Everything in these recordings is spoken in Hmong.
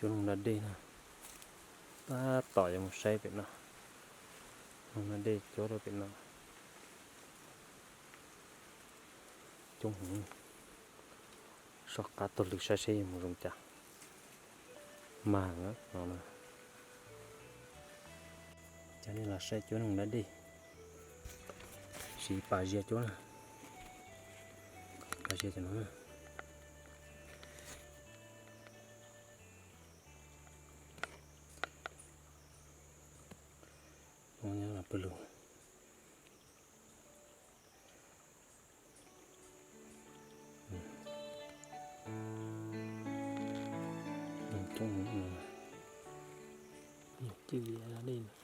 Cuab noog da dej na, tab tom yuav mus saib pem no, noog da dej cuab rau pem no. Coob heev, soj qab taug lw saib seb yuav mus zoo cas. Mag no. Coj nej los saib cuab noog da dej, siv pas zias cuab na, pas zias cov no na. Nyob los pw lug. Cwj li dej no.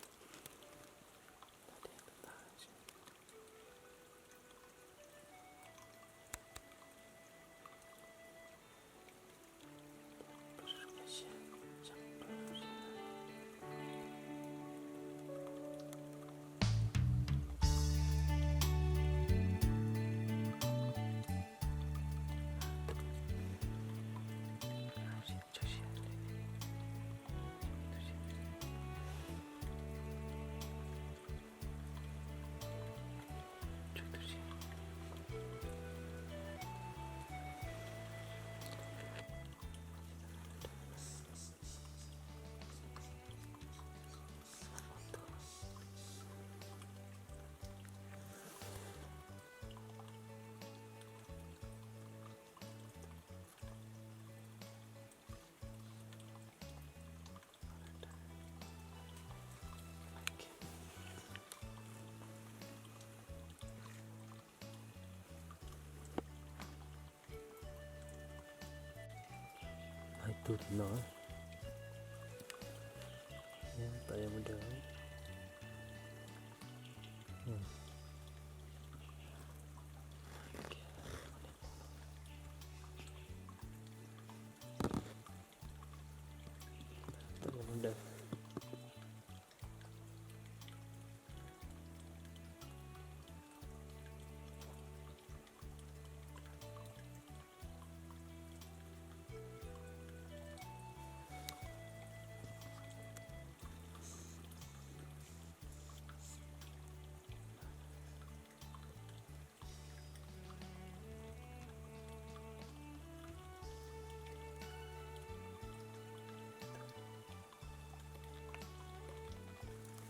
Hais tug tim no, tam yog mus dawm. Tam yog mus dawm.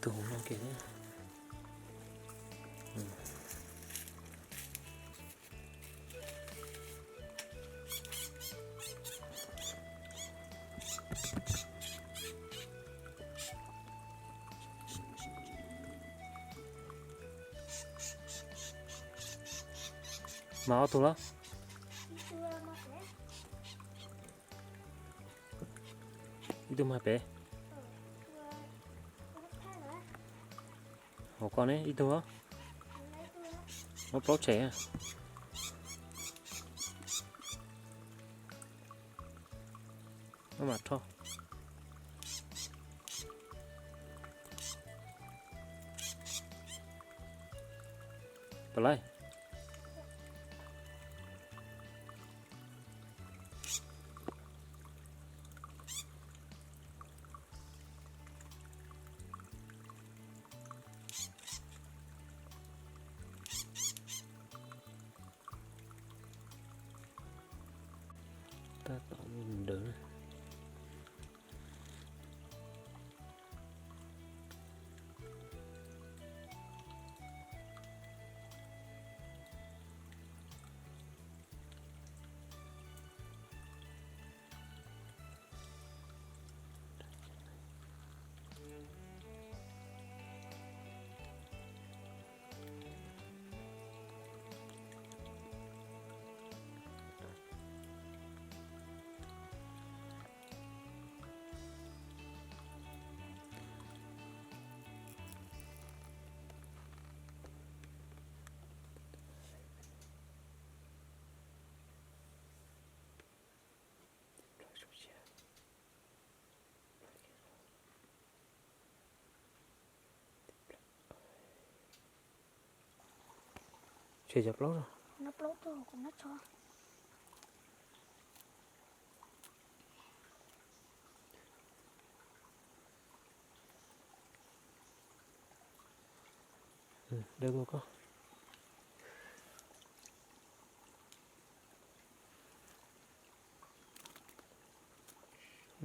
Tus hauv no kiag thiab. Mas ob tug los? Ib tug mag pem. Hauv ko ne ib tug. Muab plaub tshem. Maj mam rho. Pam laij. Tab tom mus dawm na. Tshem cov plaub os. Nyob plaub tug kuv nyob tso. Dawb dua koj.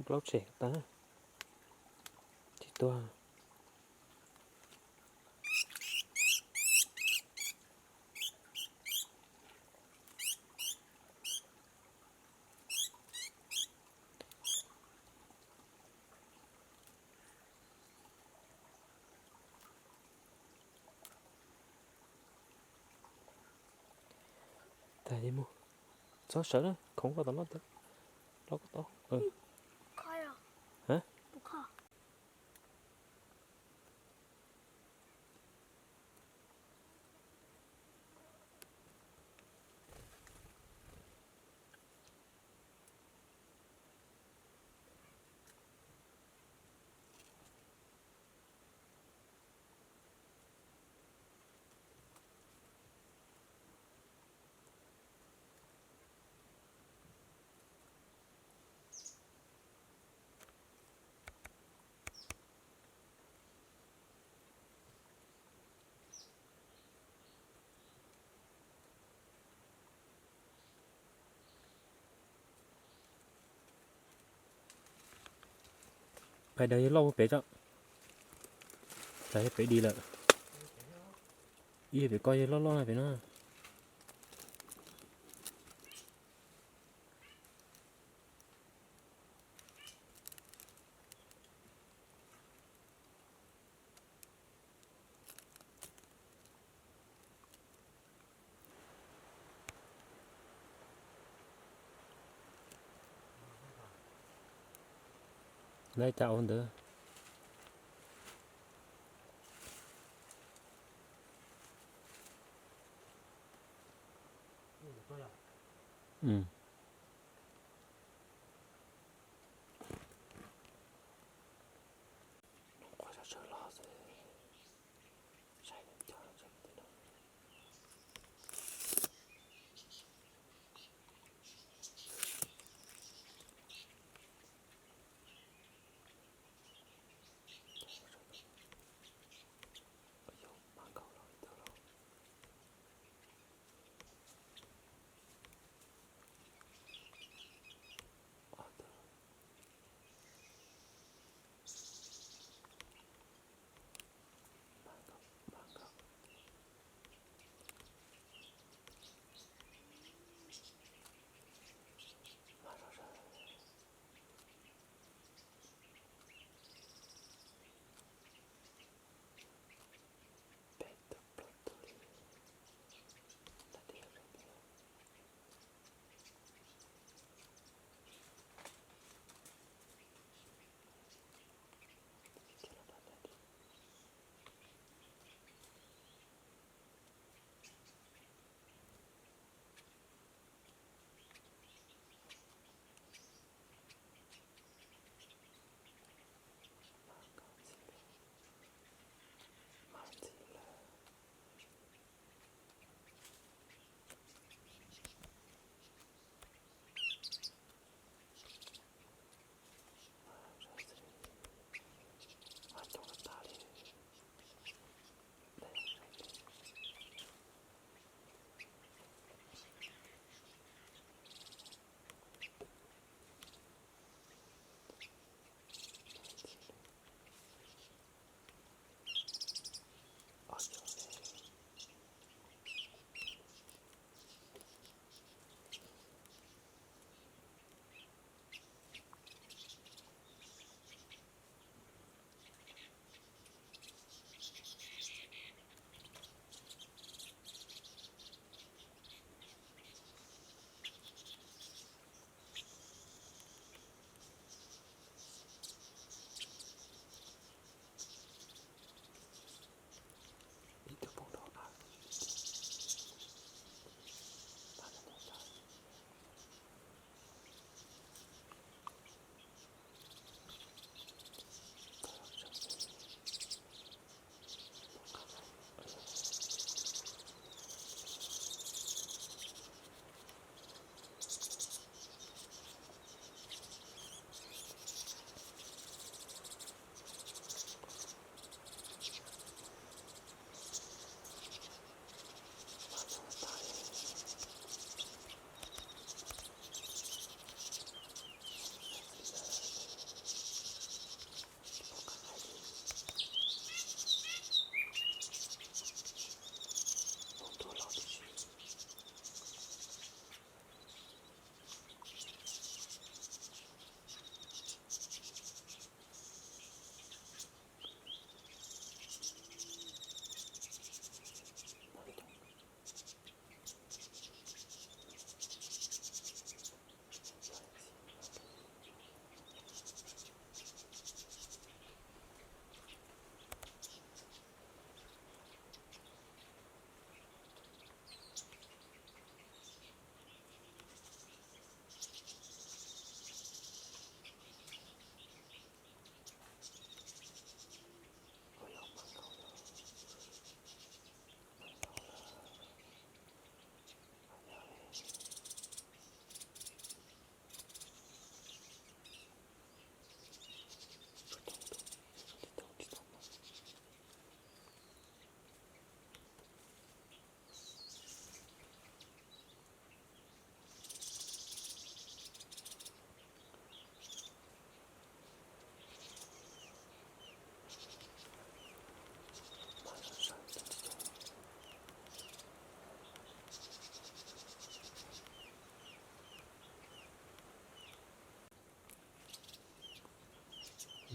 Plaub tshem tas, tsis tuag. Tag mus, txhob sawv na, khoov koj tom no, lov koj tau. Pais daws yawg loj ua pem tso. Daws yawg pem di lawm. Ib yawg pem ko yawg loj loj na pem no. Lawv cas ua ntawd.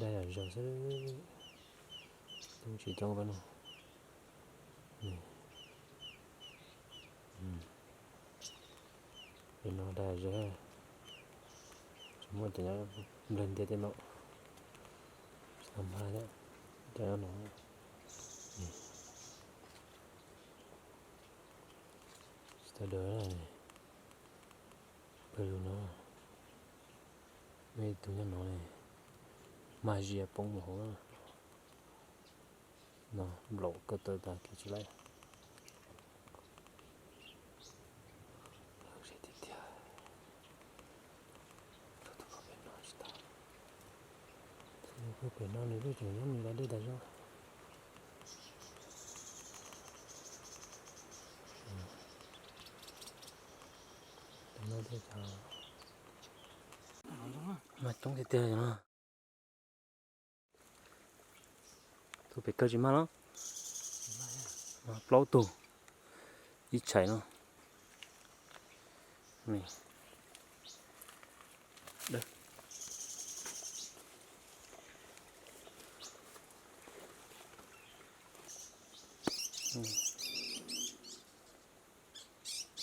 Daj zom zaws xwb, tsis coob pab no. Li no daj zom zaws, tsis muaj cov nyob nplawg ntiaj teb no, tsis tau mag thiab. Cov nyob no tsis tau dawb, pawg lug no, muaj ib tug nyob no, mag zia poob mus hauv no, nplaum kawg tawv tas kiv tsis laib. Tiag tiag, pem no nws kuj tseem nyob nws lub dej tas zog. Mas coob tiag tiag no. Tus pem kawg tsis mag los, plaub tug ib tshais no.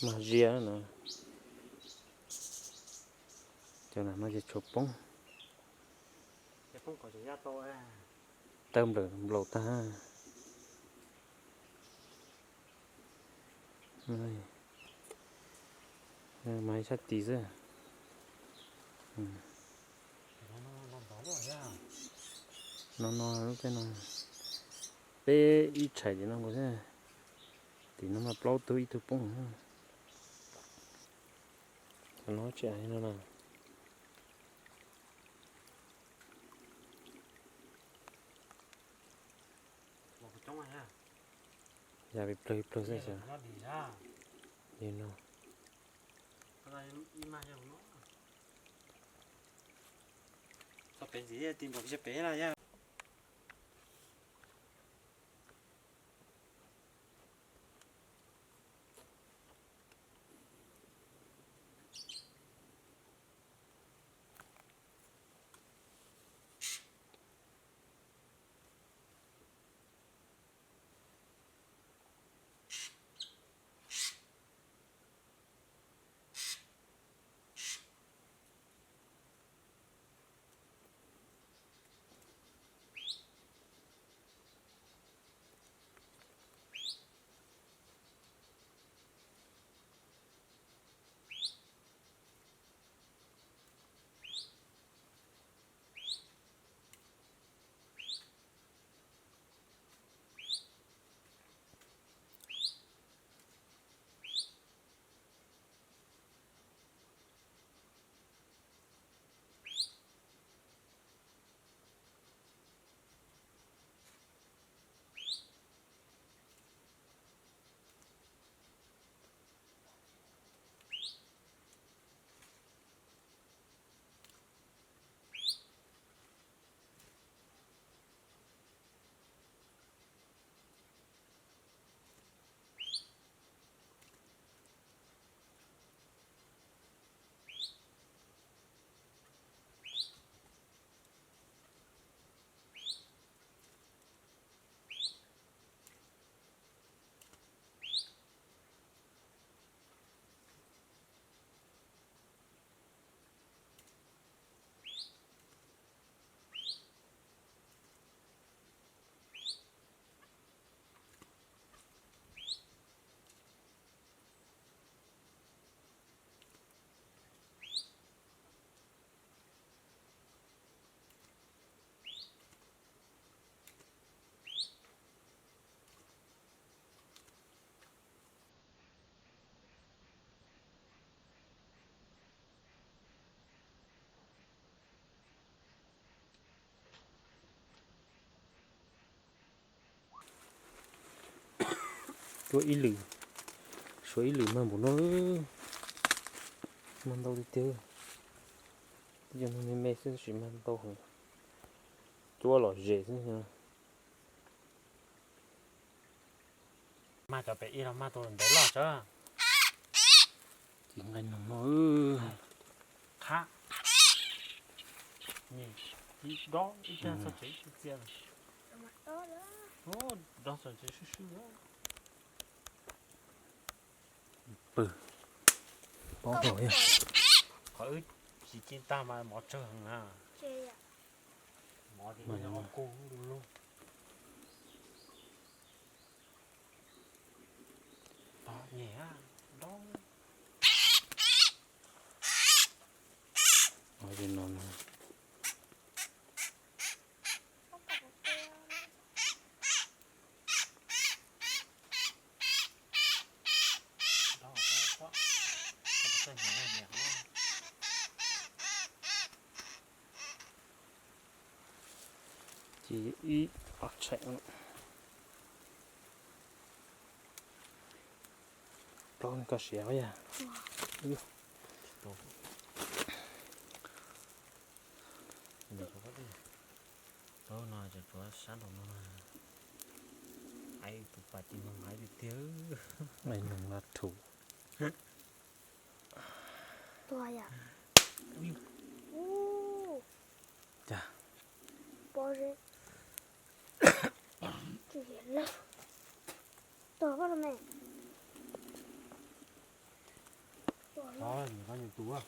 Mag zia no, cov no ces tshuav poob, tawg nplawm nplaum tag. Mas ib sab tis xwb. No no lub tej no, peb ib tshais tim no nkaus thiab. Tim no mas plaub tug ib tug poob. Cov no tsis hais no na. Yam li plawg plawg xwb xyov. Li no. Tuaj ib lwm, suav ib lwm mag npaum no, mag ntau tiag tiag. Yog me me xwb tab sis mag ntau heev, cuab lom zem xwb. Mag cov pem ib los mag tus ntev loj tsawv. Ces nqaij no no, qhab, ib Dob ib tag txog tsev txias. Dob txog tsev swb swb. Pw, pob rau yog. Qhov wb tsis ci tag mas mov tsawg heev na. Mov ces nyob kub du lug. Tog nyem dob. Ov, no. Ces ib ob tsheem. Plaub koj siav yog. Plaub no tsuav sab nraum no. Ai tus pas ces noog hais tiag tiag. Ai noog laj rhuv. Tuag yom. Cas. Pob zeb. Tsis yog lawm. Tuag pob rau me. Tuag lawm. Nws tus.